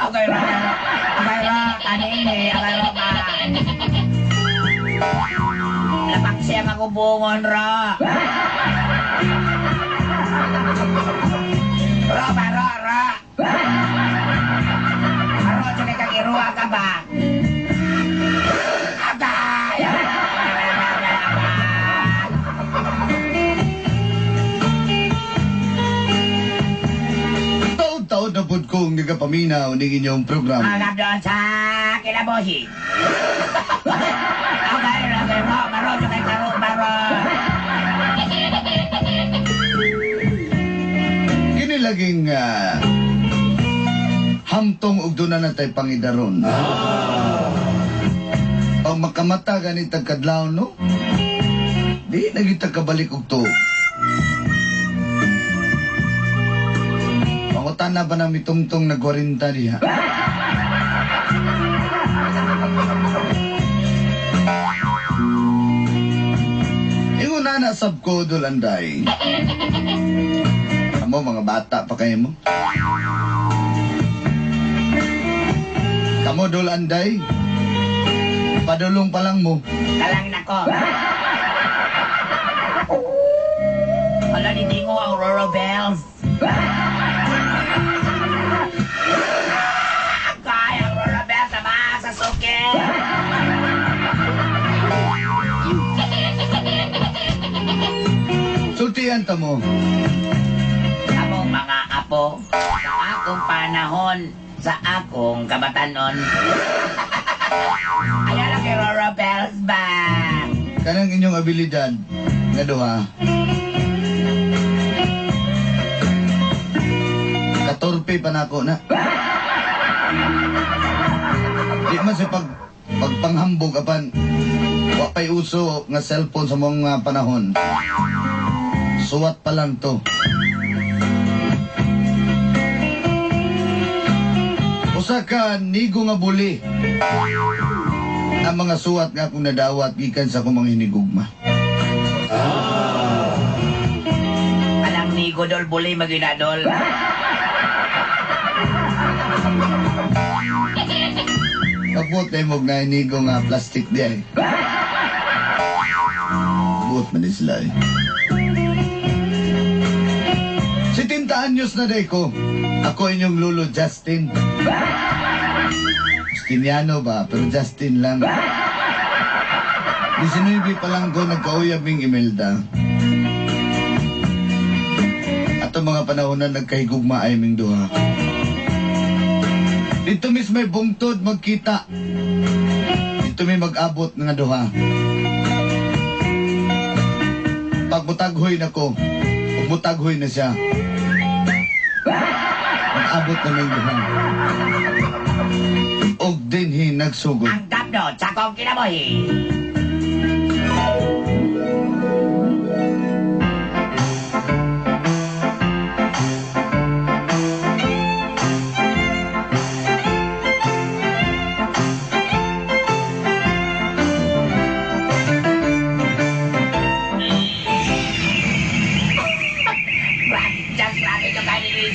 Okay, ro. Okay, ro. Kanini, okay, ro ba? Lapak siya nga kubungon, ro. Ro ba, ro, ro. Aro, tsaka kang iruha ka ba? Agay! Taod-taod na pud kong nagapaminaw ning inyong programa. Agam doon sa kinabuhi. Okay, okay, ro, maro, tsaka karo, maro. Kini laging hamtong og doon na natay pangidaron. Pag makamata ganit ang kadlaw, no? Di na kita kabalik og tuog. Pangutan na ba na mitungtong na 40 diha? Ingon na na sab ko, Dol Anday. Amo, mga bata pa kayo mo. Kamo, Dol Anday. Padulong pa lang mo. Kalang nako. Wala ni Dingo ang Aurora Bells. Kaya Aurora Bells sa mga sa suki. Sultian ta mo. Among mga apo, sa akong panahon, sa akong kabatanon. Ayan ang Aurora Bells ba? Kanang inyong abilidad nga duha. Katorpe pa nako na. Di man sa pagpanghambog apan wa pa'y uso nga cellphone sa mga panahon. Suwat pa lang to. Usa ka nigo nga buli ang mga suwat nga akong nadawat gikan sa akong mga hinigugma. Alang nigo dol buli maginadol. Kapot na imog na inigo nga plastic di ay. Buot man ni sila eh. 70 anyos na day ko. Ako inyong lolo Justin. Justiniano ba? Pero Justin lang. 19 pa lang ko nagkauyab ming Imelda. Ato mga panahon na nagkahigugma ay ming duha. Dito mis may bungtod magkita. Dito may mag-abot nga duha. Pag mutaghoy na ko, pag mutaghoy na siya, mag-abot na ming duha. Og dinhi nagsugod. Ang gapno sa akong kinabuhi.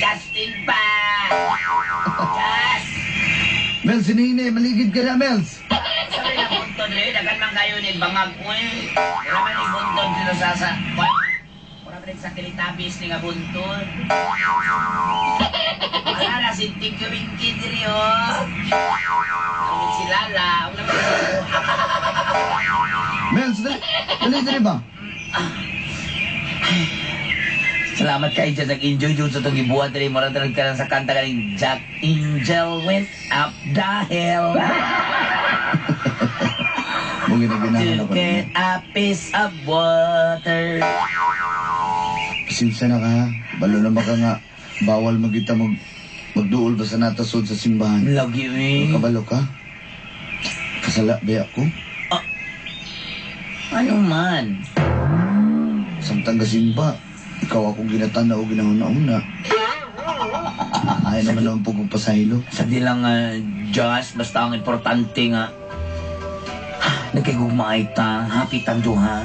Justin ba? Just! Mels, sinine, maligid ka na, Mels. Sabi na buntod rin, dagan man kayo ni bangag uy. Wala man ni buntod dito sa wala man sa Teletubbies ni nga buntod. Wala na si Tinky Winky diri oh. Ang si Lala, wala man si Mels, dali, dali, dali ba? Salamat kayo dyan, nag-enjoy dyan sa itong gibuhat diri. Mura talaga ka lang sa kanta galing Jack Angel went up the hill Mungkin na ginahan to ako. get a piece of water. Pasensya na ka, ha? Balo na maka nga, bawal magita magduol ba sa natasod sa simbahan. Lagi eh. Kabalo ka? Kasala ba ako? Ano man? Samtang gasimba, ikaw akong ginatana o ginahuna-una. Ay naman ang pugong pasahilo. Sa di lang, Josh, basta ang importante nga, nagkigugmaay ta, happy tang duha.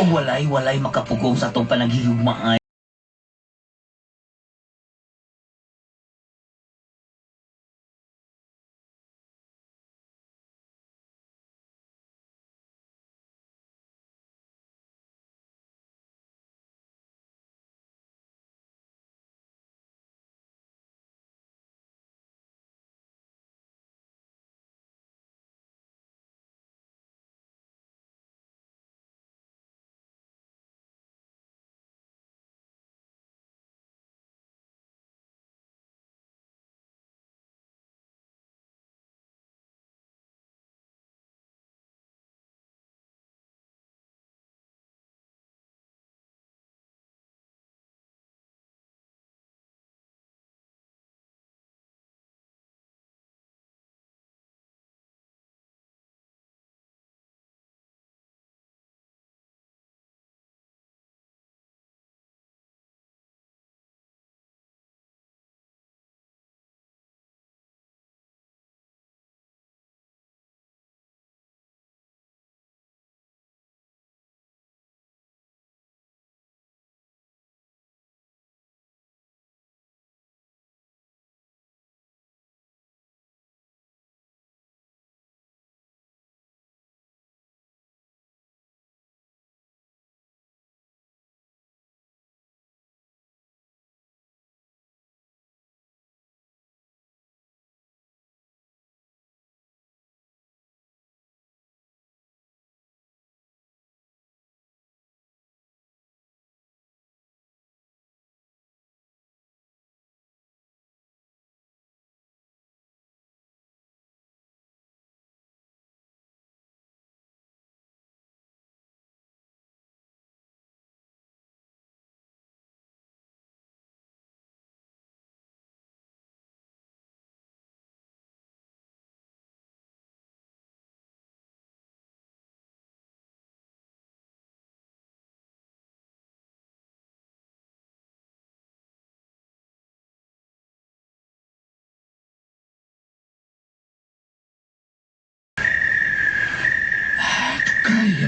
O walay, walay makapugong sa atong panaghihugmaay.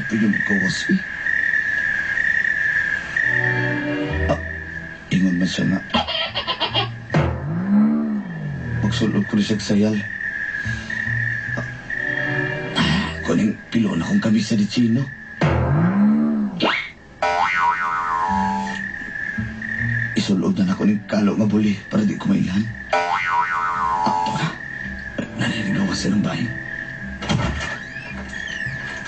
Ayaw pa niya magkawas eh. Ah, ingon man siya nga. Magsulod ko ni siya sayal. Kuning pilo na kong kamisa di Chino. Isulod na nako ning kalo nga buli para di ko mailhan. Ah, ito na. Naninigawa sa ng bahay.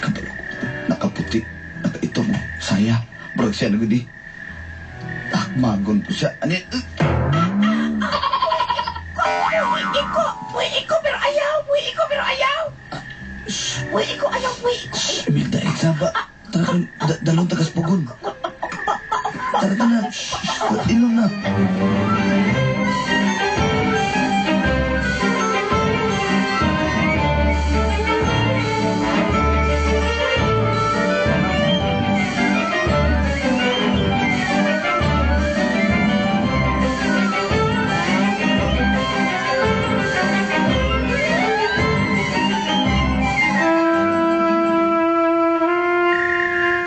Kabalo ko. Nakaputi. Nakaitom mo. Saya. Murag siya na gudi. Akmagon ko siya. Ani? Iko, uy, iko, pero ayaw. Uy, iko, pero ayaw. Uy, iko, ayaw. Uy, iko, ayaw. Imelda, Saba. Tara ka, dalawang tagas pugon. Tara ka na. Shh, ilong na.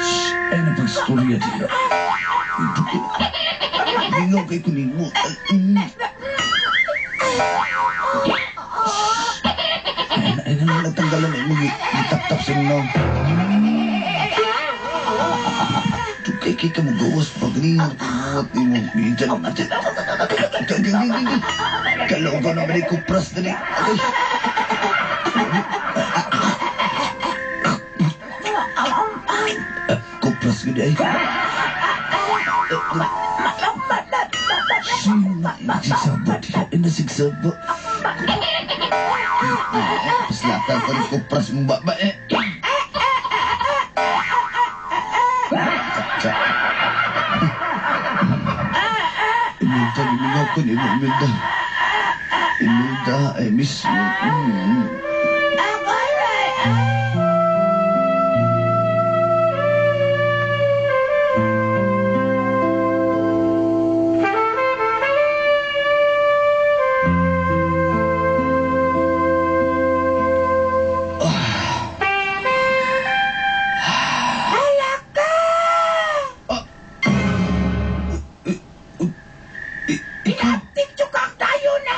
Shh, ay na pagstorya diya. Lingaw kay kunin mo. Ay, ay, na natanggalan ay mo gitap-tap sa inyo. Kay kay ka mo gawas pag niya pagbuhat ni mo. Diyan, diyan. Kalogo naman ay kupras na ni. Ay. Kupras gud ay. Nasigsabot siya. Nasigsabot. Paslatan ko rin kupras mong baba eh. Imelda, gimingaw ko ni mo, Imelda. Imelda, I miss you. Hala ka! Ikaw, Picture ka tayo na!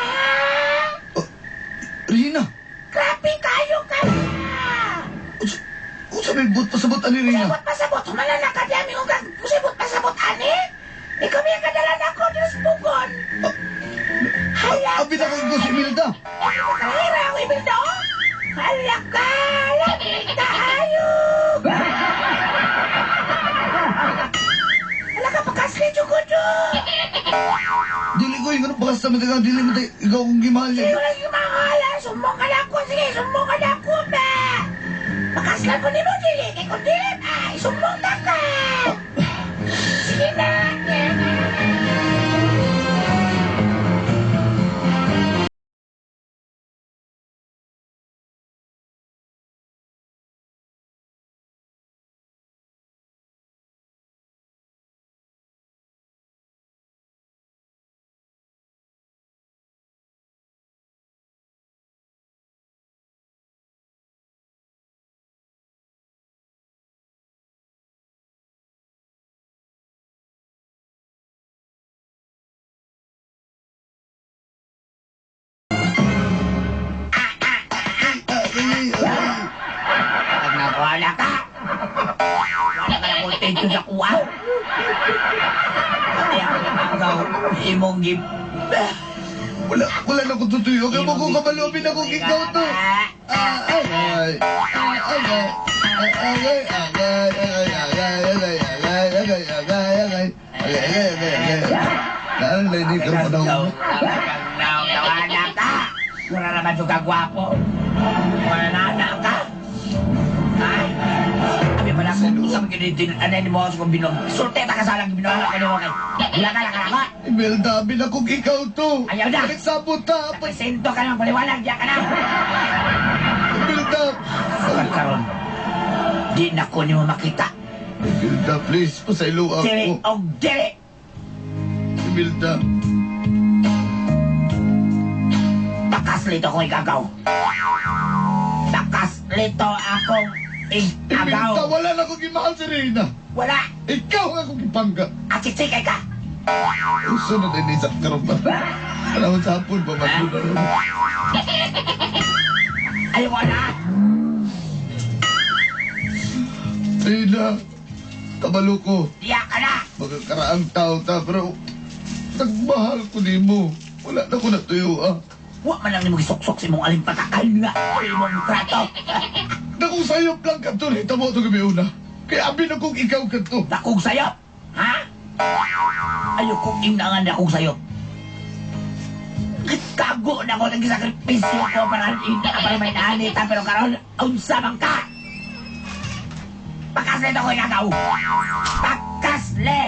Rina. Grabe kayo ka! Unsa may but pasabot ani Rina? Pasabot, pasabot. Humala na ka dami kung kag pasabot, pasabot, ani. Ikaw may kadala na ko dito sa pugon. Hala Abi na ko si Imelda. Kahira ako, Imelda, oh. Hala ka! Lami tayo! Hala ka, pagkasli, jugo. Dili ko yung bakas naman ka dili mo tayo ikaw kong gimahal Sige niya. ko lang yung mga sumbong ka na ako. Sige, sumbong ka na ako ba? Pakaslan ko ni mo, dili. Kaya kung dili, ay, sumbong ta ka. Sige na. Ay, ay. Pag nakuha ka, wala ka na kontento sa kuha. Pati ako namanggaw, imong gip. Wala, wala na kong tutuyo. Kaya mo kong kabalobin akong ikaw to. Ah, ay, ay. Ay, ay. Ay, ay, ay, ay, ay, ay, ay, ay, ay, ay, ay, ay, ay, ay. Ay, ay, ay, ay, ay. Naalala, hindi ka panahon. Wala ka. Wala naman juga gwapo. Wala na ka. Ha? Abi pa na kung sa mga din ano ni mo sa binog. Sulte ta ka sa lang binuhala ko nimo kay. Wala ka lang ka. Imelda, abi na kong ikaw to. Ayaw na. Nagsabot ta. Presento ka ng paliwanag, diya ka na. Imelda. Karon. Di na ko nimo makita. Imelda, please, pasaylo ako. Dili og dili. Imelda. Bakas lito akong igagaw. Bakas lito akong Imelda, Agaw. wala na akong gimahal si Reyna. Wala. Ikaw ang akong gipangga. Atsitsik ay ka. Uso na din sa karon pa. Panahon sa hapon pa maguna ron. Ayaw mo na. Reyna, kabalo ko. Diya ka na. Magkakaraang tao ta, pero nagmahal ko nimo. Wala na ko natuyo ah. Wa man lang nimo gisuksok sa imong alimpatakal nga. Imong trato. Nakong sayop lang ka to, nita mo ito gabi una. Kaya abi na kong ikaw ka to. Dakong sayop. Ha? Ayaw kong inangan dakong sayop. Kago na ko nagsakripisyo ko para ina para may naanita pero karon unsa man ka? Pakasle to ko igagaw. Pakasle!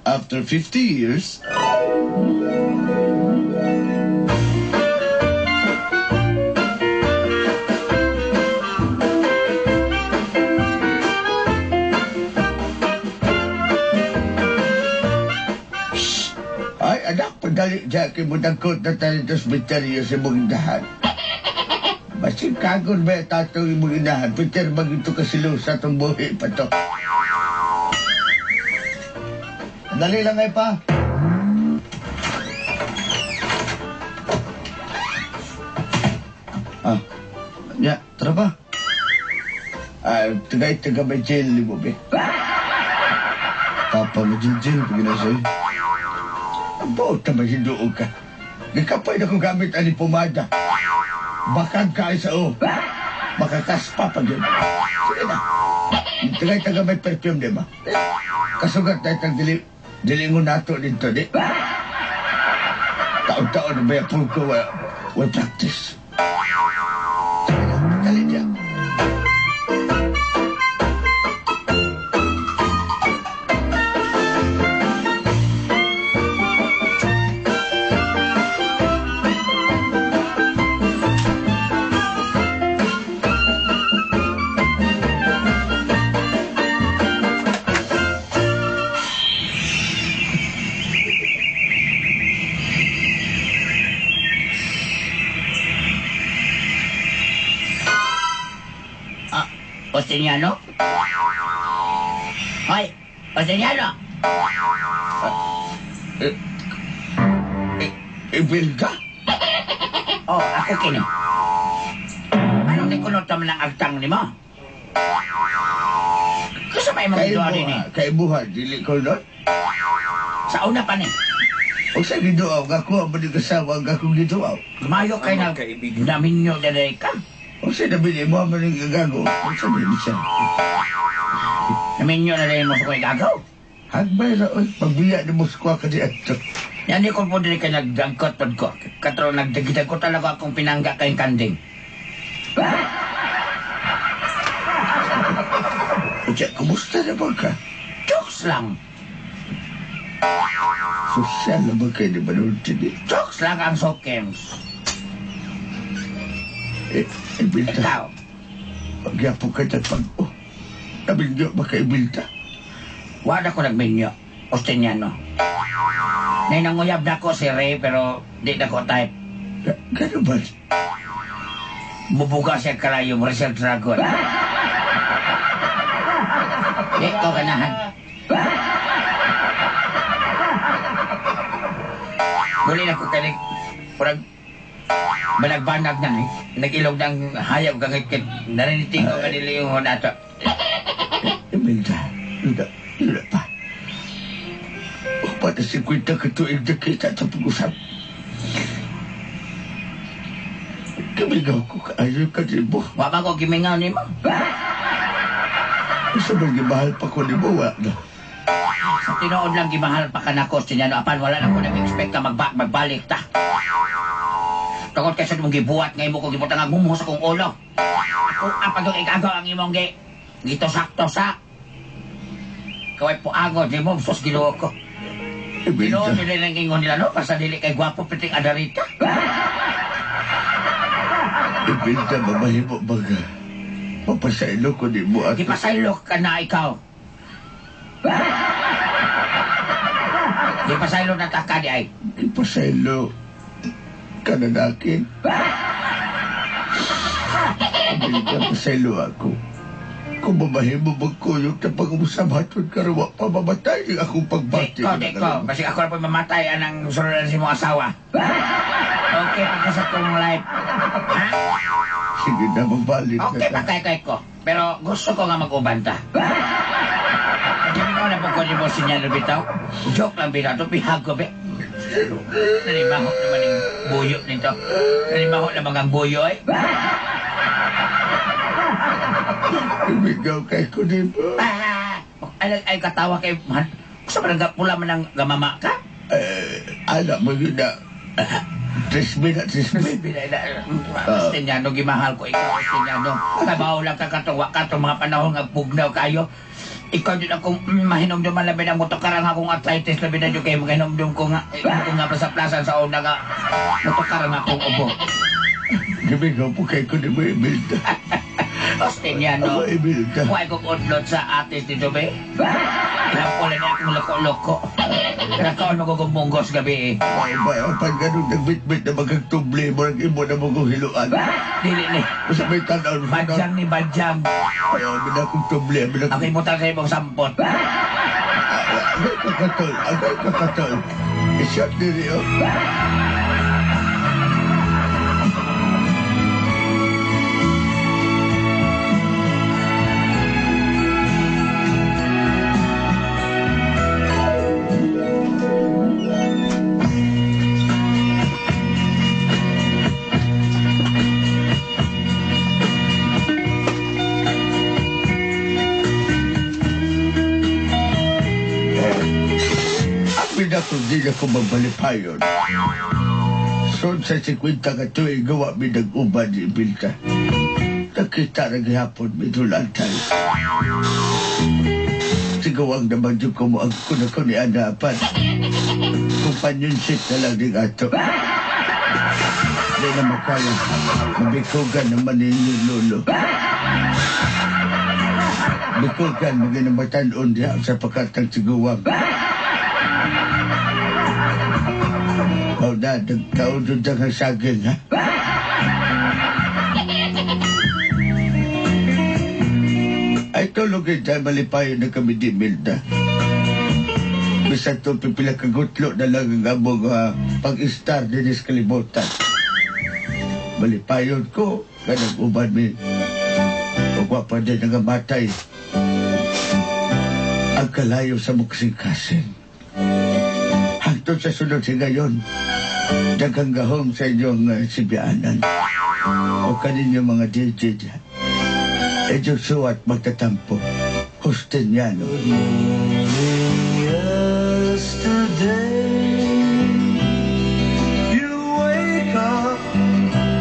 After 50 years, Ay, anak, pagdali siya kay mudagkot na tayo sa misteryo sa imong inahan. Basin kagon ba tatong imong inahan, Peter, magito ka silo sa itong buhi pa to. Dali lang ay pa. Ah, ya, tara pa. Ah, tagay-taga may jail ni mo, be. Papa, may jail, pag ginasay. Ang buot na mahindoog ka. Gikapay na ko gamit ani pumada. Bakag ka sa o. Makakaspa pa yun. Sige na. Tagay-taga may perfume, di ba? Kasugat na itang dili, dilingon nato dito, di? Taon-taon na ba yung ko, wa practice. Sige na, dali niya. Ah, Ostiniano? Hoy, Ostiniano! Eh, eh, Imelda? Oh, ako kini. Anong ni kunot naman ang agtang ni mo? Gusto ba imong giduha din eh? Kaibuha, dili ko nun. Sa una pa ni, O sa giduaw, ako ang manikasawa, ang akong giduaw. lumayo kay na naminyo dere ka. O sa nabili mo, ang manigagago. O sa nabili siya. Naminyo na rin mo sa kuy gagaw. Hagbay ra, oy, pagbiya ni Moskwa ka di ato. Yan di ko po diri kay nagdangkot pod ko. Katro nagdagitag ko talaga akong pinangga kay kanding. O siya, kumusta na ba ka? Jokes lang. Sosyal na ba kayo ni Manol Tini? Jokes lang ang sokems. Eh, Imelda, Ikaw, pagyapo ka na pag-o. Nabinyo ba ka, Imelda? wala ko nagminyo. Ostiniano. Nay nanguyab na ko si Ray pero di na ko type. Gano'n ba? Bubuga siya kalayo, Marcel Dragon. Di ko ganahan. Muli na ko kanig, parang banag-banag na eh. Nag-ilog ng hayop kangit nariniting ko kanila yung nato. Imelda, yun na pa. Upat na 50 katuig na kita sa pag-usap. Kamigaw ko kaayo ka din mo. Wa ba ko gimingaw nimo? Isa bang gimahal pa ko ni mo, wala na. Sa tinuod lang gimahal pa ka nako, Ostiniano, apan wala na ko nag-expect ka magbalik ta. Tungod kay sa imong gibuhat nga imo ko gibutang ang gumuho sa kong ulo. Ako ang pagong igagaw ang imong gitosak-tosak. Kaway puagod ni mo, sus Ginoo ko. Ginoo Imelda, nila nang ingon nila no, basta dili kay gwapo piting adarita. Imelda, mamahimo baga. Mapasaylo ko ni mo ato. Gipasaylo ka na ikaw. Gipasaylo na ta ka di ay. Ipasaylo ka na nakin. Imelda, pasaylo ako. Kung mamahimo magkuyog na pag-umusabaton ka rawa pa mamatay akong pagbati. Di ko. Kasi ako na po mamatay anang sunod na si mong asawa. Okay pa ka sa kong life. Ha? Sige na, magbalik na Okay pa ta. kay ko. Pero gusto ko nga mag-uban ta. Kasi ikaw na po ko ni mo sinyalo bitaw. Joke lang bitaw. Ito bihag ko be. Nanimaho naman yung buyo nito. Nanimaho naman ang buyo eh. Ibigaw kay ko ni mo. Ah! Ay, ay katawa kay man. Gusto ba nang pula man ang gamama ka? Eh, anak mo yun na. 3 na, 3. Ostiniano, gimahal ko ikaw, Ostiniano. Kabaw lang ka katuwa ka itong mga panahon nga pugnaw kayo. Ikaw din akong mahinomdum man labi na motokarang akong arthritis labi na dyan kayo mahinomdum ko nga ko nga sa plaza sa una nga motokarang akong ubo. Gibigaw po kay ko ni mo, Imelda. Ostiniano, Ako, Imelda. huwag kong udlot sa atis dito, be. Ilang niya akong loko-loko. Nakaon magugumunggos gabi eh. Ay, ba, pag ganun nagbitbit na magagtubli mo, ang imo na mo kong hiluan. Dili ni. Basta may tanaw. Badyang ni badyang. Ayaw, may akong tubli. May Ako ibutang sa ibang sampot. Agay kakatol, agay kakatol. I-shot diri, oh. Abi na kung di na ko magbalipayon. Son sa 50 ka tuig gawa mi nag-uban ni Imelda. Nakita na gihapon mi dulantay. Sigawang naman dyan ko mo ang kuna ko ni Anapan. Companionship na lang din ato. Di na makaya. Mabikugan naman ninyo lolo. Bikugan maging matanon diha sa pakatang siguwang. Oh, na, nagkaon doon ang saging, ha? Ay, tulog eh, dahil malipayo na kami di Milda. Bisan to, pipila kagutlo na lang ang among pag-istar din sa kalibutan. Malipayon ko, kanang uban mi. Ugwa pa din ang matay. Ang kalayo sa muksing-kasing. Hangtod sa sunod sa ngayon, daghang gahom sa inyong sibyanan. O kaninyo mga DJ dyan. Inyong suwat magtatampo. Justiniano.